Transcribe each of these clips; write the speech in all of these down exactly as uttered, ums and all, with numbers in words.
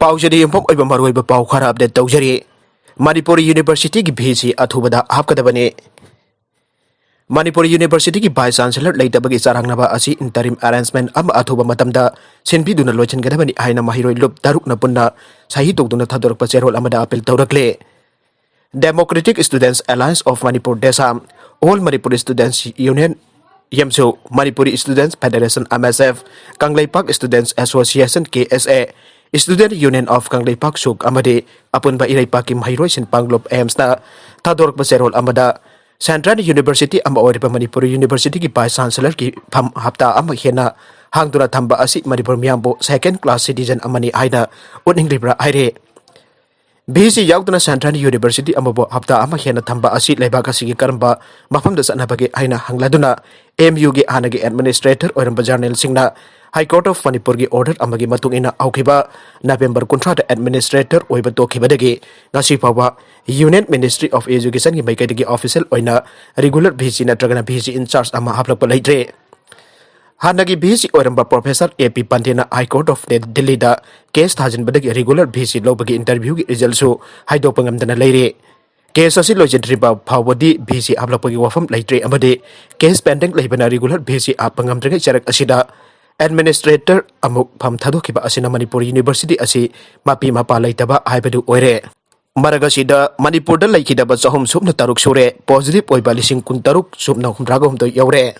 ꯄꯥꯎꯁꯤꯗ ꯌꯨꯝꯐꯝ ꯑꯣꯏꯕ ꯃꯔꯨꯑꯣꯏꯕ ꯄꯥꯎ ꯈꯔ ꯑꯞꯗꯦꯠ ꯇꯧꯖꯔꯤ꯫ ꯃꯅꯤꯄꯨꯔ ꯌꯨꯅꯤꯚꯔꯁꯤꯇꯤꯒꯤ ꯚꯤ ꯁꯤ ꯑꯊꯨꯕꯗ ꯍꯥꯞꯀꯗꯕꯅꯤ꯫ ꯃꯅꯤꯄꯨꯔ ꯌꯨꯅꯤꯚꯔꯁꯤꯇꯤꯒꯤ ꯚꯥꯏꯁ ꯆꯥꯟꯁꯦꯂꯔ ꯂꯩꯇꯕꯒꯤ ꯆꯔꯥꯡꯅꯕ ꯑꯁꯤ ꯏꯟꯇꯔꯤꯝ ꯑꯦꯔꯦꯟꯖꯃꯦꯟ ꯑꯃ ꯑꯊꯨꯕ ꯃꯇꯝꯗ ꯁꯤꯟꯕꯤꯗꯨꯅ ꯂꯣꯏꯁꯤꯟꯒꯗꯕꯅꯤ ꯍꯥꯏꯅ ꯃꯍꯩꯔꯣꯏ ꯂꯨꯞ ꯇꯔꯨꯛꯅ ꯄꯨꯟꯅ ꯁꯍꯤ ꯇꯧꯗꯨꯅ ꯊꯥꯗꯣꯔꯛꯄ ꯆꯦꯔꯣꯜ ꯑꯃꯗ appeal ꯇꯧꯔꯛꯂꯦ꯫ Democratic Students Alliance of Manipur, DESA, All Manipur Students Union, YAMSU, Manipuri Students Federation, MSF, Kangleipak Students Association, KSA, Student Union of Kangleipak, SUK, ꯑꯃꯗꯤ ꯑꯄꯨꯟꯕ ꯏꯔꯩꯄꯥꯛꯀꯤ ꯃꯍꯩꯔꯣꯏꯁꯤꯡ ꯄꯥꯡꯂꯨꯞ ꯑꯦꯝꯁꯅ ꯊꯥꯗꯣꯔꯛꯄ ꯆꯦꯔꯣꯜ ꯑꯃꯗ, ꯁꯦꯟꯇ꯭ꯔꯦꯜ ꯌꯨꯅꯤꯚꯔꯁꯤꯇꯤ ꯑꯃ ꯑꯣꯏꯔꯤꯕ ꯃꯅꯤꯄꯨꯔ ꯌꯨꯅꯤꯚꯔꯁꯤꯇꯤꯒꯤ ꯚꯥꯏꯁ ꯆꯥꯟꯁꯦꯂꯔꯒꯤ ꯐꯝ ꯍꯞꯇꯥ ꯑꯃ ꯍꯦꯟꯅ ꯍꯥꯡꯗꯨꯅ ꯊꯝꯕ ꯑꯁꯤ ꯃꯅꯤꯄꯨꯔ ꯃꯤꯌꯥꯝꯕꯨ ꯁꯦꯀꯦꯟ ꯀ꯭ꯂꯥꯁ ꯁꯤꯇꯤꯖꯟ ꯑꯃꯅꯤ ꯍꯥꯏꯅ ꯎꯠꯅꯤꯡꯂꯤꯕ꯭ꯔꯥ ꯍꯥꯏꯔꯦ꯫ ꯚꯤ ꯁꯤ ꯌꯥꯎꯗꯅ ꯁꯦꯟꯇ꯭ꯔꯦꯜ ꯌꯨꯅꯤꯚꯔꯁꯤꯇꯤ ꯑꯃꯕꯨ ꯍꯞꯇꯥ ꯑꯃ ꯍꯦꯟꯅ ꯊꯝꯕ ꯑꯁꯤ ꯂꯩꯕꯥꯛ ꯑꯁꯤꯒꯤ ꯀꯔꯝꯕ ꯃꯐꯝꯗ ꯆꯠꯅꯕꯒꯦ ꯍꯥꯏꯅ ꯍꯪꯂꯗꯨꯅ, ꯑꯦꯝ ꯌꯨꯒꯤ ꯍꯥꯟꯅꯒꯤ ꯑꯦꯗꯃꯤꯅꯤꯁꯇ꯭ꯔꯦꯇꯔ ꯑꯣꯏꯔꯝꯕ ꯖꯔꯅꯦꯜꯁꯤꯡꯅ ꯍꯥꯏ ꯀꯣꯔꯠ ꯑꯣꯐ ꯃꯅꯤꯄꯨꯔꯒꯤ ꯑꯣꯔꯗꯔ ꯑꯃꯒꯤ ꯃꯇꯨꯡ ꯏꯟꯅ ꯍꯧꯈꯤꯕ ꯅꯕꯦꯝꯕꯔ ꯀꯨꯟꯊ꯭ꯔꯥꯗ ꯑꯦꯗꯃꯤꯅꯤꯁꯇ꯭ꯔꯦꯇꯔ ꯑꯣꯏꯕ ꯇꯣꯛꯈꯤꯕꯗꯒꯤ ꯉꯁꯤ ꯐꯥꯎꯕ ꯌꯨꯅꯤꯌꯟ ꯃꯤꯅꯤꯁꯇ꯭ꯔꯤ ꯑꯣꯐ ꯑꯦꯖꯨꯀꯦꯁꯟꯒꯤ ꯃꯥꯏꯀꯩꯗꯒꯤ ꯑꯣꯐꯤꯁꯤꯌꯦꯜ ꯑꯣꯏꯅ ꯔꯤꯒꯨꯂꯔ ꯚꯤ ꯁꯤ ꯅꯠꯇ꯭ꯔꯒꯅ ꯚꯤ ꯁꯤ ꯏꯟꯆꯥꯔꯖ ꯑꯃ ꯍꯥꯞꯂꯛꯄ ꯂꯩꯇ꯭ꯔꯤ꯫ ꯍꯥꯟꯅꯒꯤ ꯚꯤ ꯁꯤ ꯑꯣꯏꯔꯝꯕ ꯄ꯭ꯔꯣꯐꯦꯁꯔ ꯑꯦ ꯄꯤ ꯄꯥꯟꯗꯦꯅ ꯍꯥꯏ ꯀꯣꯔꯠ ꯑꯣꯐ ꯗꯦ-, ꯗꯤꯜꯂꯤꯗ ꯀꯦꯁ ꯊꯥꯖꯤꯟꯕꯗꯒꯤ ꯔꯤꯒꯨꯂꯔ ꯚꯤ ꯁꯤ ꯂꯧꯕꯒꯤ ꯏꯟꯇꯔꯚ꯭ꯌꯨꯒꯤ ꯔꯤꯖꯜꯁꯨ ꯍꯥꯏꯗꯣꯛꯄ ꯉꯝꯗꯅ ꯂꯩꯔꯤ꯫ ꯀꯦꯁ ꯑꯁꯤ ꯂꯣꯏꯁꯤꯟꯗ꯭ꯔꯤꯕ ꯐꯥꯎꯕꯗꯤ ꯚꯤ ꯁꯤ ꯍꯥꯞꯂꯛꯄꯒꯤ ꯋꯥꯐꯝ ꯂꯩꯇ꯭ꯔꯦ ꯑꯃꯗꯤ ꯀꯦꯁ ꯄꯦꯟꯗꯤꯡ ꯂꯩꯕꯅ ꯔꯤꯒꯨꯂꯔ ꯚꯤ ꯁꯤ ꯍꯥꯞꯄ ꯉꯝꯗ꯭ꯔꯤꯉꯩ ꯆꯔꯛ ꯑꯁꯤꯗ ꯑꯦꯗꯃꯤꯅꯤꯁꯇ꯭ꯔꯦꯇꯔ ꯑꯃꯨꯛ ꯐꯝ ꯊꯥꯗꯣꯛꯈꯤꯕ ꯑꯁꯤꯅ ꯃꯅꯤꯄꯨꯔ ꯌꯨꯅꯤꯚꯔꯁꯤꯇꯤ ꯑꯁꯤ ꯃꯄꯤ ꯃꯄꯥ ꯂꯩꯇꯕ ꯍꯥꯏꯕꯗꯨ ꯑꯣꯏꯔꯦ꯫ ꯃꯔꯛ ꯑꯁꯤꯗ ꯃꯅꯤꯄꯨꯔꯗ ꯂꯩꯈꯤꯗꯕ ꯆꯍꯨꯝ ꯁꯨꯞꯅ ꯇꯔꯨꯛ ꯁꯨꯔꯦ, ꯄꯣꯖꯤꯇꯤꯚ ꯑꯣꯏꯕ ꯂꯤꯁꯤꯡ ꯀꯨꯟꯇꯔꯨꯛ ꯁꯨꯞꯅ ꯍꯨꯝꯗ꯭ꯔꯥꯒ ꯍꯨꯝꯗꯣꯏ ꯌꯧꯔꯦ꯫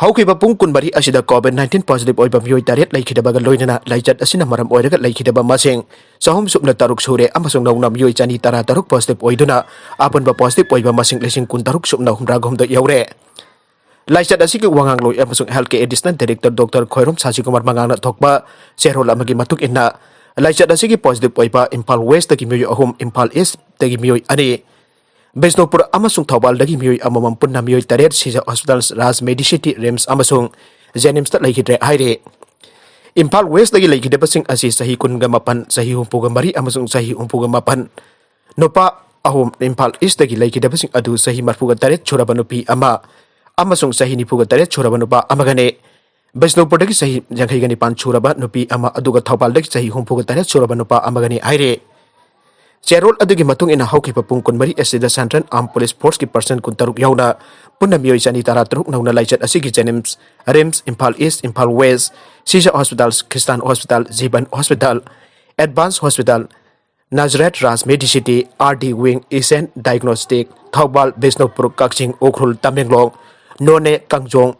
ꯍꯧꯈꯤꯕ ꯄꯨꯡ ꯀꯨꯟꯃꯔꯤ ꯑꯁꯤꯗ ꯀꯣꯚꯤꯗ ꯅꯥꯏꯟꯇꯤꯟ ꯄꯣꯖꯤꯇꯤꯚ ꯑꯣꯏꯕ ꯃꯤꯑꯣꯏ ꯇꯔꯦꯠ ꯂꯩꯈꯤꯗꯕꯒ ꯂꯣꯏꯅꯅ ꯂꯥꯏꯆꯠ ꯑꯁꯤꯅ ꯃꯔꯝ ꯑꯣꯏꯔꯒ ꯂꯩꯈꯤꯗꯕ ꯃꯁꯤꯡ ꯆꯍꯨꯝ ꯁꯨꯞꯅ ꯇꯔꯨꯛ ꯁꯨꯔꯦ ꯑꯃꯁꯨꯡ ꯅꯧꯅ ꯃꯤꯑꯣꯏ ꯆꯅꯤ ꯇꯔꯥ ꯇꯔꯨꯛ ꯄꯣꯖꯤꯇꯤꯚ ꯑꯣꯏꯗꯨꯅ ꯑꯄꯨꯟꯕ ꯄꯣꯖꯤꯇꯤꯚ ꯑꯣꯏꯕ ꯃꯁꯤꯡ ꯂꯤꯁꯤꯡ ꯀꯨꯟꯇꯔꯨꯛ ꯁꯨꯞꯅ ꯍꯨꯝꯗ꯭ꯔꯥꯒ ꯍꯨꯝꯗꯣꯏ ꯌꯧꯔꯦ꯫ ꯂꯥꯏꯆꯠ ꯑꯁꯤꯒꯤ ꯋꯥꯉꯥꯡꯂꯣꯏ ꯑꯃꯁꯨꯡ health care additional director doctor Khwairom Sashikumar ꯃꯉꯥꯡꯅ ꯊꯣꯛꯄ ꯆꯦꯔꯣꯜ ꯑꯃꯒꯤ ꯃꯇꯨꯡ ꯏꯟꯅ, ꯂꯥꯏꯆꯠ ꯑꯁꯤꯒꯤ ꯄꯣꯖꯤꯇꯤꯚ ꯑꯣꯏꯕ ꯏꯝꯐꯥꯜ ꯋꯦꯁꯇꯒꯤ ꯃꯤꯑꯣꯏ ꯑꯍꯨꯝ, ꯏꯝꯐꯥꯜ ꯏꯁꯇꯒꯤ ꯃꯤꯑꯣꯏ ꯑꯅꯤ, ꯕꯤꯁꯅꯨꯄꯨꯔ ꯑꯃꯁꯨꯡ ꯊꯧꯕꯥꯜꯗꯒꯤ ꯃꯤꯑꯣꯏ ꯑꯃꯃꯝ ꯄꯨꯟꯅ ꯃꯤꯑꯣꯏ ꯇꯔꯦꯠ ꯁꯤꯖ ꯍꯣꯁꯄꯤꯇꯥꯜ, ꯔꯥꯖ ꯃꯦꯗꯤꯁꯤꯇꯤ, ꯔꯤꯝꯁ ꯑꯃꯁꯨꯡ ꯖꯦꯅꯤꯝꯁꯇ ꯂꯩꯈꯤꯗ꯭ꯔꯦ ꯍꯥꯏꯔꯦ꯫ ꯏꯝꯐꯥꯜ ꯋꯦꯁꯇꯒꯤ ꯂꯩꯈꯤꯗꯕꯁꯤꯡ ꯑꯁꯤ ꯆꯍꯤ ꯀꯨꯟꯒ ꯃꯥꯄꯟ, ꯆꯍꯤ ꯍꯨꯝꯐꯨꯒ ꯃꯔꯤ ꯑꯃꯁꯨꯡ ꯆꯍꯤ ꯍꯨꯝꯐꯨꯒ ꯃꯥꯄꯟ, ꯅꯨꯄꯥ ꯑꯍꯨꯝ, ꯏꯝꯐꯥꯜ ꯏꯁꯇꯒꯤ ꯂꯩꯈꯤꯗꯕꯁꯤꯡ ꯑꯗꯨ ꯆꯍꯤ ꯃꯔꯤꯐꯨꯒ ꯇꯔꯦꯠ ꯁꯨꯔꯕ ꯅꯨꯄꯤ ꯑꯃ ꯑꯃꯁꯨꯡ ꯆꯍꯤ ꯅꯤꯐꯨꯒ ꯇꯔꯦꯠ ꯁꯨꯔꯕ ꯅꯨꯄꯥ ꯑꯃꯒꯅꯤ꯫ ꯕꯤꯁꯅꯨꯄꯨꯔꯗꯒꯤ ꯆꯍꯤ ꯌꯥꯡꯈꯩꯒ ꯅꯤꯄꯥꯟ ꯁꯨꯔꯕ ꯅꯨꯄꯤ ꯑꯃ, ꯑꯗꯨꯒ ꯊꯧꯕꯥꯜꯗꯒꯤ ꯆꯍꯤ ꯍꯨꯝꯐꯨꯒ ꯇꯔꯦꯠ ꯁꯨꯔꯕ ꯅꯨꯄꯥ ꯑꯃꯒꯅꯤ ꯍꯥꯏꯔꯤ꯫ ꯆꯦꯔꯣꯜ ꯑꯗꯨꯒꯤ ꯃꯇꯨꯡ ꯏꯟꯅ, ꯍꯧꯈꯤꯕ ꯄꯨꯡ ꯀꯨꯟꯃꯔꯤ ꯑꯁꯤꯗ Central Armed Police Forceꯀꯤ personnel ꯀꯨꯟꯇꯔꯨꯛ ꯌꯥꯎꯅ ꯄꯨꯟꯅ ꯃꯤꯑꯣꯏ ꯆꯅꯤ ꯇꯔꯥꯇꯔꯨꯛ ꯅꯧꯅ ꯂꯥꯏꯆꯠ ꯑꯁꯤꯒꯤ JNIMS, RIMS, Imphal East, Imphal West, Sisha Hospital, Christian Hospital, Jeevan Hospital, Advanced Hospital, Nazareth Raj Medicity, RD Wing, Isen Diagnostic, Thoubal, Bishnupur, ꯀꯛꯆꯤꯡ, ꯎꯈ꯭ꯔꯨꯜ, ꯇꯃꯦꯡꯂꯣꯡ, ꯅꯣꯅꯦ, ꯀꯥꯡꯖꯣꯡ,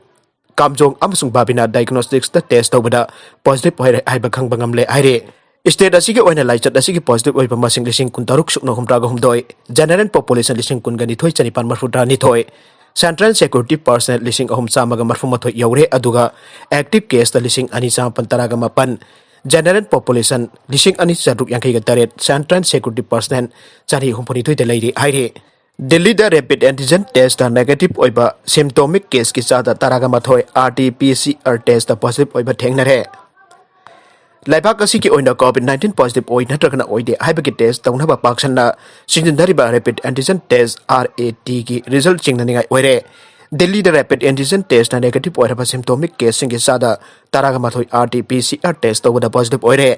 ꯀꯥꯝꯖꯣꯡ ꯑꯃꯁꯨꯡ ꯕꯥꯕꯤꯅꯥ Diagnosticsꯇ test ꯇꯧꯕꯗ positive ꯑꯣꯏꯔꯦ ꯍꯥꯏꯕ ꯈꯪꯕ ꯉꯝꯂꯦ ꯍꯥꯏꯔꯤ꯫ State ꯑꯁꯤꯒꯤ ꯑꯣꯏꯅ ꯂꯥꯏꯆꯠ ꯑꯁꯤꯒꯤ positive ꯑꯣꯏꯕ ꯃꯁꯤꯡ ꯂꯤꯁꯤꯡ ꯀꯨꯟꯇꯔꯨꯛ ꯁꯨꯞꯅ ꯍꯨꯝꯗ꯭ꯔꯥꯒ ꯍꯨꯝꯗꯣꯏ, general population ꯂꯤꯁꯤꯡ ꯀꯨꯟꯒ ꯅꯤꯊꯣꯏ ꯆꯅꯤꯄꯥꯟ ꯃꯔꯤꯐꯨ ꯇꯔꯥꯅꯤꯊꯣꯏ, Central Security Personnel ꯂꯤꯁꯤꯡ ꯑꯍꯨꯝ ꯆꯥꯝꯃꯒ ꯃꯔꯤꯐꯨ ꯃꯥꯊꯣꯏ ꯌꯧꯔꯦ, ꯑꯗꯨꯒ active caseꯇ ꯂꯤꯁꯤꯡ ꯑꯅꯤ ꯆꯥꯃꯥꯄꯟ ꯇꯔꯥꯒ ꯃꯥꯄꯟ, general population ꯂꯤꯁꯤꯡ ꯑꯅꯤ ꯆꯥꯇ꯭ꯔꯨꯛ ꯌꯥꯡꯈꯩꯒ ꯇꯔꯦꯠ, Central Security Personnel ꯆꯥꯅꯤ ꯍꯨꯝꯐꯨꯅꯤꯊꯣꯏꯗ ꯂꯩꯔꯤ ꯍꯥꯏꯔꯤ꯫ ꯗꯤꯜꯂꯤꯗ rapid antigen testꯇ negative ꯑꯣꯏꯕ symptomatic caseꯀꯤ ꯆꯥꯗ ꯇꯔꯥꯒ ꯃꯥꯊꯣꯏ, RT-PCR testꯇ positive ꯑꯣꯏꯕ ꯊꯦꯡꯅꯔꯦ꯫ ꯂꯩꯕꯥꯛ ꯑꯁꯤꯒꯤ ꯑꯣꯏꯅ COVID nineteen positive ꯑꯣꯏ ꯅꯠꯇ꯭ꯔꯒꯅ ꯑꯣꯏꯗꯦ ꯍꯥꯏꯕꯒꯤ test ꯇꯧꯅꯕ ꯄꯥꯛꯁꯟꯅ ꯁꯤꯖꯤꯟꯅꯔꯤꯕ rapid antigen test, RATꯀꯤ result ꯆꯤꯡꯅꯅꯤꯡꯉꯥꯏ ꯑꯣꯏꯔꯦ꯫ ꯗꯤꯜꯂꯤꯗ rapid antigen testꯅ negative ꯑꯣꯏꯔꯕ symptomatic caseꯁꯤꯡꯒꯤ ꯆꯥꯗ ꯇꯔꯥꯒ ꯃꯥꯊꯣꯏ RT-PCR test ꯇꯧꯕꯗ positive ꯑꯣꯏꯔꯦ꯫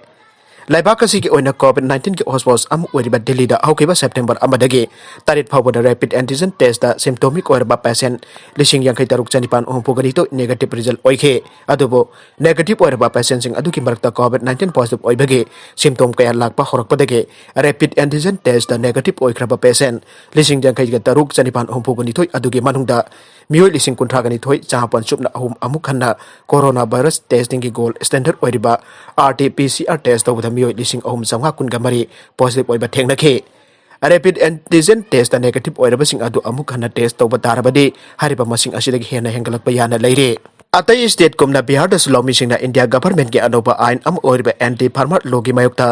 ꯂꯩꯕꯥꯛ ꯑꯁꯤꯒꯤ ꯑꯣꯏꯅ COVID nineteenꯒꯤ hotspots ꯑꯃ ꯑꯣꯏꯔꯤꯕ ꯗꯤꯜꯂꯤꯗ ꯍꯧꯈꯤꯕ September ꯑꯃꯗꯒꯤ ꯇꯔꯦꯠ ꯐꯥꯎꯕꯗ rapid antigen testꯇ symptomatic ꯑꯣꯏꯔꯕ patient ꯂꯤꯁꯤꯡ ꯌꯥꯡꯈꯩ ꯇꯔꯨꯛ ꯆꯅꯤꯄꯥꯟ ꯍꯨꯝꯐꯨꯒ ꯅꯤꯊꯣꯏ negative result ꯑꯣꯏꯈꯤ꯫ ꯑꯗꯨꯕꯨ negative ꯑꯣꯏꯔꯕ patientꯁꯤꯡ ꯑꯗꯨꯒꯤ ꯃꯔꯛꯇ COVID nineteen positive ꯑꯣꯏꯕꯒꯤ symptom ꯀꯌꯥ ꯂꯥꯛꯄ ꯍꯧꯔꯛꯄꯗꯒꯤ rapid antigen testꯇ negative ꯑꯣꯏꯈ꯭ꯔꯕ patient ꯂꯤꯁꯤꯡ ꯌꯥꯡꯈꯩꯒ ꯇꯔꯨꯛ ꯆꯅꯤꯄꯥꯟ ꯍꯨꯝꯐꯨꯒ ꯅꯤꯊꯣꯏ ꯑꯗꯨꯒꯤ ꯃꯅꯨꯡꯗ ꯃꯤꯑꯣꯏ ꯂꯤꯁꯤꯡ ꯀꯨꯟꯊ꯭ꯔꯥꯒ ꯅꯤꯊꯣꯏ ꯆꯥꯃꯥꯄꯟ ꯁꯨꯞꯅ ꯑꯍꯨꯝ ꯑꯃꯨꯛ ꯍꯟꯅ corona virus testingꯒꯤ gold standard ꯑꯣꯏꯔꯤꯕ RT-PCR test ꯇꯧꯕꯗ ꯃꯤꯑꯣꯏ ꯂꯤꯁꯤꯡ ꯑꯍꯨꯝ ꯆꯥꯝꯃꯉꯥ ꯀꯨꯟꯒ ꯃꯔꯤ positive ꯑꯣꯏꯕ ꯊꯦꯡꯅꯈꯤ꯫ Rapid antigen testꯇ negative ꯑꯣꯏꯔꯕꯁꯤꯡ ꯑꯗꯨ ꯑꯃꯨꯛ ꯍꯟꯅ test ꯇꯧꯕ ꯇꯥꯔꯕꯗꯤ ꯍꯥꯏꯔꯤꯕ ꯃꯁꯤꯡ ꯑꯁꯤꯗꯒꯤ ꯍꯦꯟꯅ ꯍꯦꯟꯒꯠꯂꯛꯄ ꯌꯥꯅ ꯂꯩꯔꯤ꯫ ꯑꯇꯩ stateꯀꯨꯝꯅ ꯕꯤꯍꯥꯔꯗꯁꯨ ꯂꯧꯃꯤꯁꯤꯡꯅ India governmentꯀꯤ ꯑꯅꯧꯕ ꯑꯥꯏꯟ ꯑꯃ ꯑꯣꯏꯔꯤꯕ anti farmer lawꯒꯤ ꯃꯥꯌꯣꯛꯇ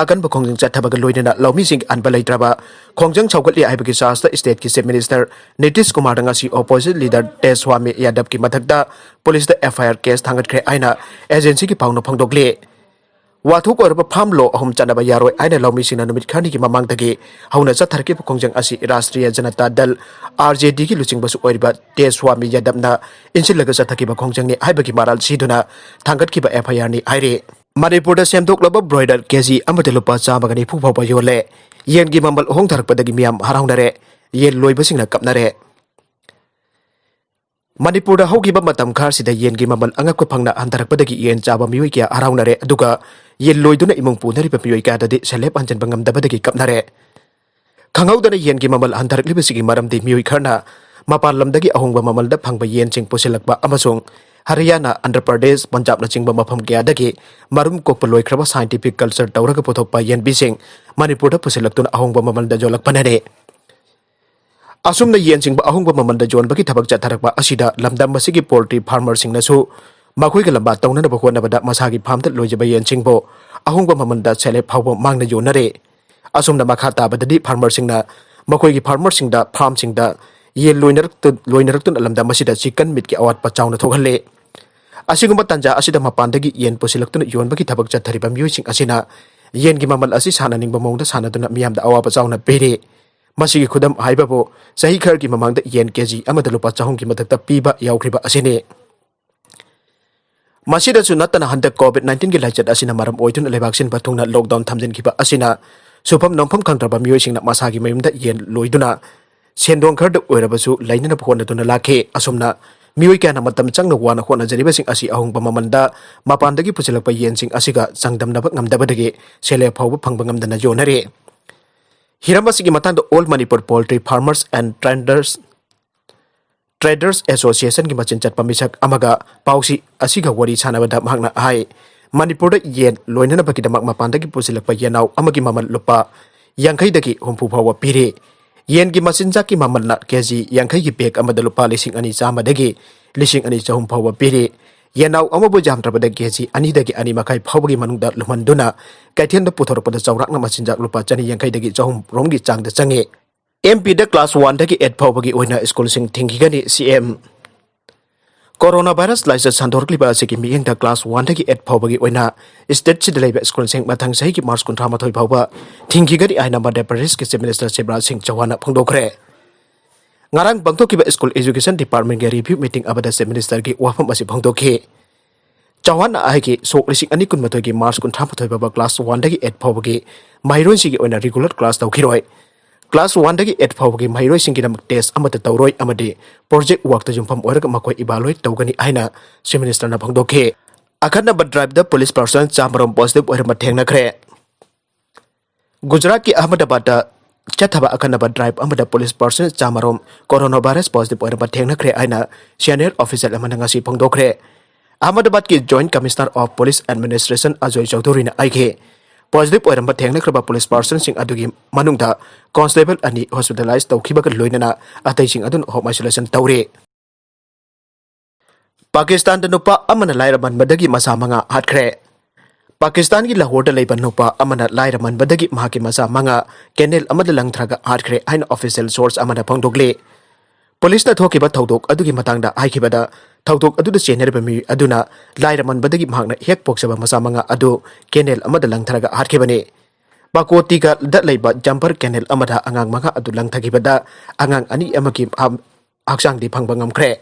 ꯑꯀꯟꯕ ꯈꯣꯡꯖꯪ ꯆꯠꯊꯕꯒ ꯂꯣꯏꯅꯅ ꯂꯧꯃꯤꯁꯤꯡꯒꯤ ꯑꯟꯕ ꯂꯩꯇ꯭ꯔꯕ ꯈꯣꯡꯖꯪ ꯁꯧꯒꯠꯂꯤ ꯍꯥꯏꯕꯒꯤ chargeꯇ stateꯀꯤ Chief Minister ꯅꯤꯇꯤꯁ ꯀꯨꯃꯥꯔꯗ ꯉꯁꯤ opposition leader ꯇꯦꯖꯁ꯭ꯋꯥꯃꯤ ꯌꯥꯗꯕꯀꯤ ꯃꯊꯛꯇ policeꯇ FIR case ꯊꯥꯡꯒꯠꯈ꯭ꯔꯦ ꯍꯥꯏꯅ agencyꯒꯤ ꯄꯥꯎꯅ ꯐꯣꯡꯗꯣꯛꯂꯤ꯫ ꯋꯥꯊꯣꯛ ꯑꯣꯏꯔꯕ ꯐꯥꯝ ꯂꯣ ꯑꯍꯨꯝ ꯆꯠꯅꯕ ꯌꯥꯔꯣꯏ ꯍꯥꯏꯅ ꯂꯧꯃꯤꯁꯤꯡꯅ ꯅꯨꯃꯤꯠ ꯈꯔꯅꯤꯒꯤ ꯃꯃꯥꯡꯗꯒꯤ ꯍꯧꯅ ꯆꯠꯊꯔꯛꯈꯤꯕ ꯈꯣꯡꯖꯪ ꯑꯁꯤ ꯔꯥꯁꯇ꯭ꯔꯤꯌ ꯖꯅꯇꯥ ꯗꯜ, RJD, ꯒꯤ ꯂꯨꯆꯤꯡꯕꯁꯨ ꯑꯣꯏꯔꯤꯕ ꯇꯦꯖꯁ꯭ꯋꯥꯃꯤ ꯌꯥꯗꯕꯅ ꯏꯟꯁꯤꯜꯂꯒ ꯆꯠꯊꯈꯤꯕ ꯈꯣꯡꯖꯪꯅꯤ ꯍꯥꯏꯕꯒꯤ ꯃꯔꯥꯜ ꯁꯤꯗꯨꯅ ꯊꯥꯡꯒꯠꯈꯤꯕ FIR ꯅꯤ ꯍꯥꯏꯔꯤ꯫ ꯃꯅꯤꯄꯨꯔꯗ ꯁꯦꯝꯗꯣꯛꯂꯕ broiler KG ꯑꯃꯗ ꯂꯨꯄꯥ ꯆꯥꯝꯃꯒ ꯅꯤꯐꯨ ꯐꯥꯎꯕ ꯌꯣꯜꯂꯦ꯫ ꯌꯦꯟꯒꯤ ꯃꯃꯜ ꯍꯣꯡꯊꯔꯛꯄꯗꯒꯤ ꯃꯤꯌꯥꯝ ꯍꯔꯥꯎꯅꯔꯦ꯫ ꯌꯦꯟ ꯂꯣꯏꯕꯁꯤꯡꯅ ꯀꯞꯅꯔꯦ꯫ ꯃꯅꯤꯄꯨꯔꯗ ꯍꯧꯈꯤꯕ ꯃꯇꯝ ꯈꯔꯁꯤꯗ ꯌꯦꯟꯒꯤ ꯃꯃꯜ ꯑꯉꯛꯄ ꯐꯪꯅ ꯍꯟꯊꯔꯛꯄꯗꯒꯤ ꯌꯦꯟ ꯆꯥꯕ ꯃꯤꯑꯣꯏ ꯀꯌꯥ ꯍꯔꯥꯎꯅꯔꯦ, ꯑꯗꯨꯒ ꯌꯦꯟ ꯂꯣꯏꯗꯨꯅ ꯏꯃꯨꯡ ꯄꯨꯅꯔꯤꯕ ꯃꯤꯑꯣꯏ ꯀꯌꯥꯗꯗꯤ ꯁꯦꯜꯍꯦꯞ ꯍꯟꯖꯤꯟꯕ ꯉꯝꯗꯕꯗꯒꯤ ꯀꯞꯅꯔꯦ꯫ ꯈꯪꯍꯧꯗꯅ ꯌꯦꯟꯒꯤ ꯃꯃꯜ ꯍꯟꯊꯔꯛꯂꯤꯕꯁꯤꯒꯤ ꯃꯔꯝꯗꯤ ꯃꯤꯑꯣꯏ ꯈꯔꯅ ꯃꯄꯥꯟ ꯂꯝꯗꯒꯤ ꯑꯍꯣꯡꯕ ꯃꯃꯜꯗ ꯐꯪꯕ ꯌꯦꯟꯁꯤꯡ ꯄꯨꯁꯤꯜꯂꯛꯄ ꯑꯃꯁꯨꯡ ꯍꯔꯤꯌꯥꯅꯥ, ꯑꯟꯙ꯭ꯔ ꯄ꯭ꯔꯗꯦꯁ, ꯄꯟꯖꯥꯕꯅꯆꯤꯡꯕ ꯃꯐꯝ ꯀꯌꯥꯗꯒꯤ ꯃꯔꯨꯝ ꯀꯣꯛꯄ ꯂꯣꯏꯈ꯭ꯔꯕ scientific culture ꯇꯧꯔꯒ ꯄꯨꯊꯣꯛꯄ ꯌꯦꯟꯕꯤꯁꯤꯡ ꯃꯅꯤꯄꯨꯔꯗ ꯄꯨꯁꯤꯜꯂꯛꯇꯨꯅ ꯑꯍꯣꯡꯕ ꯃꯃꯜꯗ ꯌꯣꯜꯂꯛꯄꯅꯅꯤ꯫ ꯑꯁꯨꯝꯅ ꯌꯦꯟꯁꯤꯡꯕꯨ ꯑꯍꯣꯡꯕ ꯃꯃꯜꯗ ꯌꯣꯟꯕꯒꯤ ꯊꯕꯛ ꯆꯠꯊꯔꯛꯄ ꯑꯁꯤꯗ ꯂꯝꯗꯝ ꯑꯁꯤꯒꯤ poultry farmerꯁꯤꯡꯅꯁꯨ ꯃꯈꯣꯏꯒ ꯂꯝꯕꯥ ꯇꯧꯅꯅꯕ ꯍꯣꯠꯅꯕꯗ ꯃꯁꯥꯒꯤ farmꯗ ꯂꯣꯏꯖꯕ ꯌꯦꯟꯁꯤꯡꯕꯨ ꯑꯍꯣꯡꯕ ꯃꯃꯜꯗ ꯁꯦꯜꯍꯦꯞ ꯐꯥꯎꯕ ꯃꯥꯡꯅ ꯌꯣꯟꯅꯔꯦ꯫ ꯑꯁꯨꯝꯅ ꯃꯈꯥ ꯇꯥꯕꯗꯗꯤ farmerꯁꯤꯡꯅ ꯃꯈꯣꯏꯒꯤ farmerꯁꯤꯡꯗ, farmꯁꯤꯡꯗ ꯌꯦꯟ ꯂꯣꯏꯅꯔꯛꯇ-, ꯂꯣꯏꯅꯔꯛꯇꯨꯅ ꯂꯝꯗꯝ ꯑꯁꯤꯗ chicken meatꯀꯤ ꯑꯋꯥꯠꯄ ꯆꯥꯎꯅ ꯊꯣꯛꯍꯜꯂꯦ꯫ ꯑꯁꯤꯒꯨꯝꯕ ꯇꯥꯟꯖꯥ ꯑꯁꯤꯗ ꯃꯄꯥꯟꯗꯒꯤ ꯌꯦꯟ ꯄꯨꯁꯤꯜꯂꯛꯇꯨꯅ ꯌꯣꯟꯕꯒꯤ ꯊꯕꯛ ꯆꯠꯊꯔꯤꯕ ꯃꯤꯑꯣꯏꯁꯤꯡ ꯑꯁꯤꯅ ꯌꯦꯟꯒꯤ ꯃꯃꯜ ꯑꯁꯤ ꯁꯥꯟꯅꯅꯤꯡꯕ ꯃꯑꯣꯡꯗ ꯁꯥꯟꯅꯗꯨꯅ ꯃꯤꯌꯥꯝꯗ ꯑꯋꯥꯕ ꯆꯥꯎꯅ ꯄꯤꯔꯤ꯫ ꯃꯁꯤꯒꯤ ꯈꯨꯗꯝ ꯍꯥꯏꯕꯕꯨ ꯆꯍꯤ ꯈꯔꯒꯤ ꯃꯃꯥꯡꯗ ꯌꯦꯟ KG ꯑꯃꯗ ꯂꯨꯄꯥ ꯆꯍꯨꯝꯒꯤ ꯃꯊꯛꯇ ꯄꯤꯕ ꯌꯥꯎꯈ꯭ꯔꯤꯕ ꯑꯁꯤꯅꯤ꯫ ꯃꯁꯤꯗꯁꯨ ꯅꯠꯇꯅ ꯍꯟꯗꯛ COVID nineteenꯒꯤ ꯂꯥꯏꯆꯠ ꯑꯁꯤꯅ ꯃꯔꯝ ꯑꯣꯏꯗꯨꯅ ꯂꯩꯕꯥꯛ ꯁꯤꯟꯕ ꯊꯨꯡꯅ lockdown ꯊꯝꯖꯤꯟꯈꯤꯕ ꯑꯁꯤꯅ ꯁꯨꯐꯝ ꯅꯣꯝꯐꯝ ꯈꯪꯗ꯭ꯔꯕ ꯃꯤꯑꯣꯏꯁꯤꯡꯅ ꯃꯁꯥꯒꯤ ꯃꯌꯨꯝꯗ ꯌꯦꯟ ꯂꯣꯏꯗꯨꯅ ꯁꯦꯟꯗꯣꯡ ꯈꯔꯗ ꯑꯣꯏꯔꯕꯁꯨ ꯂꯩꯅꯅꯕ ꯍꯣꯠꯅꯗꯨꯅ ꯂꯥꯛꯈꯤ꯫ ꯑꯁꯨꯝꯅ ꯃꯤꯑꯣꯏ ꯀꯌꯥꯅ ꯃꯇꯝ ꯆꯪꯅ ꯋꯥꯅ ꯍꯣꯠꯅꯖꯔꯤꯕꯁꯤꯡ ꯑꯁꯤ ꯑꯍꯣꯡꯕ ꯃꯃꯜꯗ ꯃꯄꯥꯟꯗꯒꯤ ꯄꯨꯁꯤꯜꯂꯛꯄ ꯌꯦꯟꯁꯤꯡ ꯑꯁꯤꯒ ꯆꯥꯡꯗꯝꯅꯕ ꯉꯝꯗꯕꯗꯒꯤ ꯁꯦꯜꯍꯦꯞ ꯐꯥꯎꯕ ꯐꯪꯕ ꯉꯝꯗꯅ ꯌꯣꯟꯅꯔꯤ꯫ ꯍꯤꯔꯝ ꯑꯁꯤꯒꯤ ꯃꯇꯥꯡꯗ All Manipur Poultry Farmers and Traders, Traders Associationꯒꯤ ꯃꯆꯤꯟ ꯆꯠꯄ ꯃꯤꯁꯛ ꯑꯃꯒ ꯄꯥꯎꯁꯤ ꯑꯁꯤꯒ ꯋꯥꯔꯤ ꯁꯥꯟꯅꯕꯗ ꯃꯍꯥꯛꯅ ꯍꯥꯏ, ꯃꯅꯤꯄꯨꯔꯗ ꯌꯦꯟ ꯂꯣꯏꯅꯅꯕꯒꯤꯗꯃꯛ ꯃꯄꯥꯟꯗꯒꯤ ꯄꯨꯁꯤꯜꯂꯛꯄ ꯌꯦꯅꯥꯎ ꯑꯃꯒꯤ ꯃꯃꯜ ꯂꯨꯄꯥ ꯌꯥꯡꯈꯩꯗꯒꯤ ꯍꯨꯝꯐꯨ ꯐꯥꯎꯕ ꯄꯤꯔꯤ꯫ ꯌꯦꯟꯒꯤ ꯃꯆꯤꯟꯖꯥꯛꯀꯤ ꯃꯃꯜꯅ KG ꯌꯥꯡꯈꯩꯒꯤ bag ꯑꯃꯗ ꯂꯨꯄꯥ ꯂꯤꯁꯤꯡ ꯑꯅꯤ ꯆꯥꯝꯃꯗꯒꯤ ꯂꯤꯁꯤꯡ ꯑꯅꯤ ꯆꯍꯨꯝ ꯐꯥꯎꯕ ꯄꯤꯔꯤ꯫ ꯌꯦꯅꯥꯎ ꯑꯃꯕꯨ ꯌꯥꯝꯗ꯭ꯔꯕꯗ KG ꯑꯅꯤꯗꯒꯤ ꯑꯅꯤ ꯃꯈꯥꯏ ꯐꯥꯎꯕꯒꯤ ꯃꯅꯨꯡꯗ ꯂꯨꯝꯍꯟꯗꯨꯅ ꯀꯩꯊꯦꯜꯗ ꯄꯨꯊꯣꯔꯛꯄꯗ ꯆꯥꯎꯔꯥꯛꯅ ꯃꯆꯤꯟꯖꯥꯛ ꯂꯨꯄꯥ ꯆꯅꯤ ꯌꯥꯡꯈꯩꯗꯒꯤ ꯆꯍꯨꯝ ꯔꯣꯝꯒꯤ ꯆꯥꯡꯗ ꯆꯪꯉꯤ꯫ MPꯗ class oneꯗꯒꯤ eight ꯐꯥꯎꯕꯒꯤ ꯑꯣꯏꯅ schoolꯁꯤꯡ ꯊꯤꯡꯈꯤꯒꯅꯤ, CM꯫ Coronavirus ꯂꯥꯏꯆꯠ ꯁꯟꯗꯣꯔꯛꯂꯤꯕ ꯑꯁꯤꯒꯤ ꯃꯤꯠꯌꯦꯡꯗ class one ꯗꯒꯤ eight ꯐꯥꯎꯕꯒꯤ ꯑꯣꯏꯅ state ꯁꯤꯗ ꯂꯩꯕ school ꯁꯤꯡ ꯃꯊꯪ ꯆꯍꯤꯒꯤ March ꯀꯨꯟꯊ꯭ꯔꯥ ꯃꯥꯊꯣꯏ ꯐꯥꯎꯕ ꯊꯤꯡꯈꯤꯒꯅꯤ ꯍꯥꯏꯅ ꯃꯙ꯭ꯌ ꯄ꯭ꯔꯗꯦꯁꯀꯤ Chief Minister ꯁꯤꯕꯔꯥꯖ ꯁꯤꯡ ꯆꯧꯍꯥꯟꯅ ꯐꯣꯡꯗꯣꯛꯈ꯭ꯔꯦ꯫ ꯉꯔꯥꯡ ꯄꯥꯡꯊꯣꯛꯈꯤꯕ School Education Department ꯒꯤ review meeting ꯑꯃꯗ Chief Minister ꯒꯤ ꯋꯥꯐꯝ ꯑꯁꯤ ꯐꯣꯡꯗꯣꯛꯈꯤ꯫ ꯆꯧꯍꯥꯟꯅ ꯍꯥꯏꯈꯤ, ꯁꯣꯛ ꯂꯤꯁꯤꯡ ꯑꯅꯤ ꯀꯨꯟꯃꯥꯊꯣꯏꯒꯤ March ꯀꯨꯟꯊ꯭ꯔꯥ ꯃꯥꯊꯣꯏ ꯐꯥꯎꯕ class one ꯗꯒꯤ eight ꯐꯥꯎꯕꯒꯤ ꯃꯍꯩꯔꯣꯏꯁꯤꯡꯒꯤ ꯑꯣꯏꯅ regular class ꯇꯧꯈꯤꯔꯣꯏ꯫ Class one ꯗꯒꯤ eight ꯐꯥꯎꯕꯒꯤ ꯃꯍꯩꯔꯣꯏꯁꯤꯡꯒꯤꯗꯃꯛ test ꯑꯃꯠꯇ ꯇꯧꯔꯣꯏ ꯑꯃꯗꯤ project work ꯇ ꯌꯨꯝꯐꯝ ꯑꯣꯏꯔꯒ ꯃꯈꯣꯏ evaluate ꯇꯧꯒꯅꯤ ꯍꯥꯏꯅ Chief Minister ꯅ ꯐꯣꯡꯗꯣꯛꯈꯤ꯫ ꯑꯈꯟꯅꯕ drive ꯗ police personnel ꯆꯥꯃꯔꯣꯝ positive ꯑꯣꯏꯔꯝꯕ ꯊꯦꯡꯅꯈ꯭ꯔꯦ꯫ ꯒꯨꯖꯔꯥꯠꯀꯤ ꯑꯍꯃꯗꯥꯕꯥꯗꯇ ꯆꯠꯊꯕ ꯑꯈꯟꯅꯕ drive ꯑꯃꯗ police personnel ꯆꯥꯃꯔꯣꯝ coronavirus positive ꯑꯣꯏꯔꯝꯕ ꯊꯦꯡꯅꯈ꯭ꯔꯦ ꯍꯥꯏꯅ senior official ꯑꯃꯅ ꯉꯁꯤ ꯐꯣꯡꯗꯣꯛꯈ꯭ꯔꯦ꯫ ꯑꯍꯃꯗꯥꯕꯥꯗꯀꯤ Joint Commissioner of Police Administration Ajoy ꯆꯧꯙꯨꯔꯤꯅ ꯍꯥꯏꯈꯤ, positive ꯑꯣꯏꯔꯝꯕ ꯊꯦꯡꯅꯈ꯭ꯔꯕ police personnel ꯁꯤꯡ ꯑꯗꯨꯒꯤ ꯃꯅꯨꯡꯗ constable ꯑꯅꯤ hospitalize ꯇꯧꯈꯤꯕꯒ ꯂꯣꯏꯅꯅ ꯑꯇꯩꯁꯤꯡ ꯑꯗꯨꯅ home isolation ꯇꯧꯔꯤ꯫ ꯄꯥꯀꯤꯁꯇꯥꯟꯗ ꯅꯨꯄꯥ ꯑꯃꯅ ꯂꯥꯏꯔꯃꯟꯕꯗꯒꯤ ꯃꯆꯥ ꯃꯉꯥ ꯍꯥꯠꯈ꯭ꯔꯦ꯫ ꯄꯥꯀꯤꯁꯇꯥꯟꯒꯤ ꯂꯥꯍꯣꯔꯗ ꯂꯩꯕ ꯅꯨꯄꯥ ꯑꯃꯅ ꯂꯥꯏꯔꯃꯟꯕꯗꯒꯤ ꯃꯍꯥꯛꯀꯤ ꯃꯆꯥ ꯃꯉꯥ canal ꯑꯃꯗ ꯂꯪꯊꯔꯒ ꯍꯥꯠꯈ꯭ꯔꯦ ꯍꯥꯏꯅ official source ꯑꯃꯅ ꯐꯣꯡꯗꯣꯛꯂꯤ꯫ ꯄꯨꯂꯤꯁꯅ ꯊꯣꯛꯈꯤꯕ ꯊꯧꯗꯣꯛ ꯑꯗꯨꯒꯤ ꯃꯇꯥꯡꯗ ꯍꯥꯏꯈꯤꯕꯗ, ꯊꯧꯗꯣꯛ ꯑꯗꯨꯗ ꯆꯦꯟꯅꯔꯤꯕ ꯃꯤꯑꯣꯏ ꯑꯗꯨꯅ ꯂꯥꯏꯔꯃꯟꯕꯗꯒꯤ ꯃꯍꯥꯛꯅ ꯍꯦꯛ ꯄꯣꯛꯆꯕ ꯃꯆꯥ ꯃꯉꯥ ꯑꯗꯨ canal ꯑꯃꯗ ꯂꯪꯊꯔꯒ ꯍꯥꯠꯈꯤꯕꯅꯤ꯫ ꯄꯥꯀꯣꯇꯤꯒꯗ ꯂꯩꯕ ꯖꯝꯄꯔ canal ꯑꯃꯗ ꯑꯉꯥꯡ ꯃꯉꯥ ꯑꯗꯨ ꯂꯪꯊꯈꯤꯕꯗ ꯑꯉꯥꯡ ꯑꯅꯤ ꯑꯃꯒꯤ ꯍꯛꯆꯥꯡꯗꯤ ꯐꯪꯕ ꯉꯝꯈ꯭ꯔꯦ,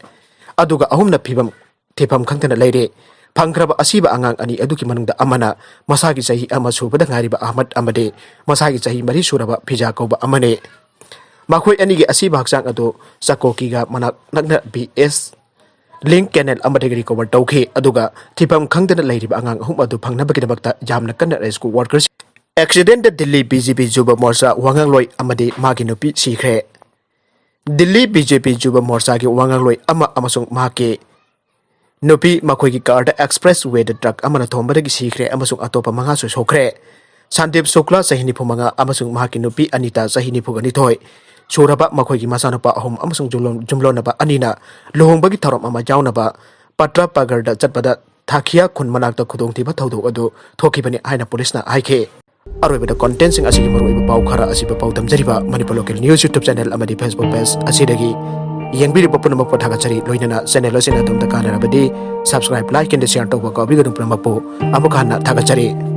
ꯑꯗꯨꯒ ꯑꯍꯨꯝꯅ ꯐꯤꯕꯝ ꯊꯤꯐꯝ ꯈꯪꯗꯅ ꯂꯩꯔꯦ꯫ ꯐꯪꯈ꯭ꯔꯕ ꯑꯁꯤꯕ ꯑꯉꯥꯡ ꯑꯅꯤ ꯑꯗꯨꯒꯤ ꯃꯅꯨꯡꯗ ꯑꯃꯅ ꯃꯁꯥꯒꯤ ꯆꯍꯤ ꯑꯃ ꯁꯨꯕꯗ ꯉꯥꯏꯔꯤꯕ ꯑꯍꯃꯗ ꯑꯃꯗꯤ ꯃꯁꯥꯒꯤ ꯆꯍꯤ ꯃꯔꯤ ꯁꯨꯔꯕ ꯐꯤꯖꯥ ꯀꯧꯕ ꯑꯃꯅꯤ꯫ ꯃꯈꯣꯏ ꯑꯅꯤꯒꯤ ꯑꯁꯤꯕ ꯍꯛꯆꯥꯡ ꯑꯗꯨ ꯆꯀꯣꯀꯤꯒ ꯃꯅꯥꯛ ꯅꯛꯅ ꯕꯤ ꯑꯦꯁ ꯂꯤꯡ canal ꯑꯃꯗꯒꯤ recover ꯇꯧꯈꯤ, ꯑꯗꯨꯒ ꯊꯤꯐꯝ ꯈꯪꯗꯅ ꯂꯩꯔꯤꯕ ꯑꯉꯥꯡ ꯑꯍꯨꯝ ꯑꯗꯨ ꯐꯪꯅꯕꯒꯤꯗꯃꯛꯇ ꯌꯥꯝꯅ ꯀꯟꯅ rescue workers꯫ Accident ꯗ ꯗꯤꯜꯂꯤ B J P ꯌꯨꯕ ꯃꯣꯔꯆꯥ ꯋꯥꯉꯥꯡꯂꯣꯏ ꯑꯃꯗꯤ ꯃꯥꯒꯤ ꯅꯨꯄꯤ ꯁꯤꯈ꯭ꯔꯦ꯫ ꯗꯤꯜꯂꯤ B J P ꯌꯨꯕ ꯃꯣꯔꯆꯥꯒꯤ ꯋꯥꯉꯥꯡꯂꯣꯏ ꯑꯃ ꯑꯃꯁꯨꯡ ꯃꯍꯥꯛꯀꯤ ꯅꯨꯄꯤ ꯃꯈꯣꯏꯒꯤ ꯀꯥꯔꯗ expressway ꯗ truck ꯑꯃꯅ ꯊꯣꯝꯕꯗꯒꯤ ꯁꯤꯈ꯭ꯔꯦ ꯑꯃꯁꯨꯡ ꯑꯇꯣꯞꯄ ꯃꯉꯥꯁꯨ ꯁꯣꯛꯈ꯭ꯔꯦ꯫ ꯁꯟꯗꯤꯞ ꯁꯨꯛꯂꯥ, ꯆꯍꯤ ꯅꯤꯐꯨ ꯃꯉꯥ, ꯑꯃꯁꯨꯡ ꯃꯍꯥꯛꯀꯤ ꯅꯨꯄꯤ ꯑꯅꯤꯇꯥ, ꯆꯍꯤ ꯅꯤꯐꯨꯒ ꯅꯤꯊꯣꯏ ꯁꯨꯔꯕ ꯃꯈꯣꯏꯒꯤ ꯃꯆꯥꯅꯨꯄꯥ ꯑꯍꯨꯝ ꯑꯃꯁꯨꯡ ꯌꯨꯝꯂꯣꯟ-, ꯌꯨꯝꯂꯣꯟꯅꯕ ꯑꯅꯤꯅ ꯂꯨꯍꯣꯡꯕꯒꯤ ꯊꯧꯔꯝ ꯑꯃ ꯌꯥꯎꯅꯕ ꯄꯇ꯭ꯔꯥꯄꯒꯔꯗ ꯆꯠꯄꯗ ꯊꯥꯈꯤꯌꯥ ꯈꯨꯟ ꯃꯅꯥꯛꯇ ꯈꯨꯗꯣꯡꯊꯤꯕ ꯊꯧꯗꯣꯛ ꯑꯗꯨ ꯊꯣꯛꯈꯤꯕꯅꯤ ꯍꯥꯏꯅ ꯄꯨꯂꯤꯁꯅ ꯍꯥꯏꯈꯤ꯫ ꯑꯔꯣꯏꯕꯗ content ꯁꯤꯡ ꯑꯁꯤꯒꯤ ꯃꯔꯨꯑꯣꯏꯕ ꯄꯥꯎ ꯈꯔ ꯑꯁꯤꯕꯨ ꯄꯥꯎ ꯇꯝꯖꯔꯤꯕ Manipur Local News YouTube channel ꯑꯃꯗꯤ Facebook page ꯑꯁꯤꯗꯒꯤ ꯌꯦꯡꯕꯤꯔꯤꯕ ꯄꯨꯝꯅꯃꯛꯄꯨ ꯊꯥꯒꯠꯆꯔꯤ꯫ ꯂꯣꯏꯅꯅ channel ꯑꯁꯤꯅ ꯑꯗꯣꯝꯗ ꯀꯥꯟꯅꯔꯕꯗꯤ subscribe, like and share ꯇꯧꯕ ꯀꯥꯎꯕꯤꯒꯅꯨ꯫ ꯄꯨꯝꯅꯃꯛꯄꯨ ꯑꯃꯨꯛ ꯍꯟꯅ ꯊꯥꯒꯠꯆꯔꯤ꯫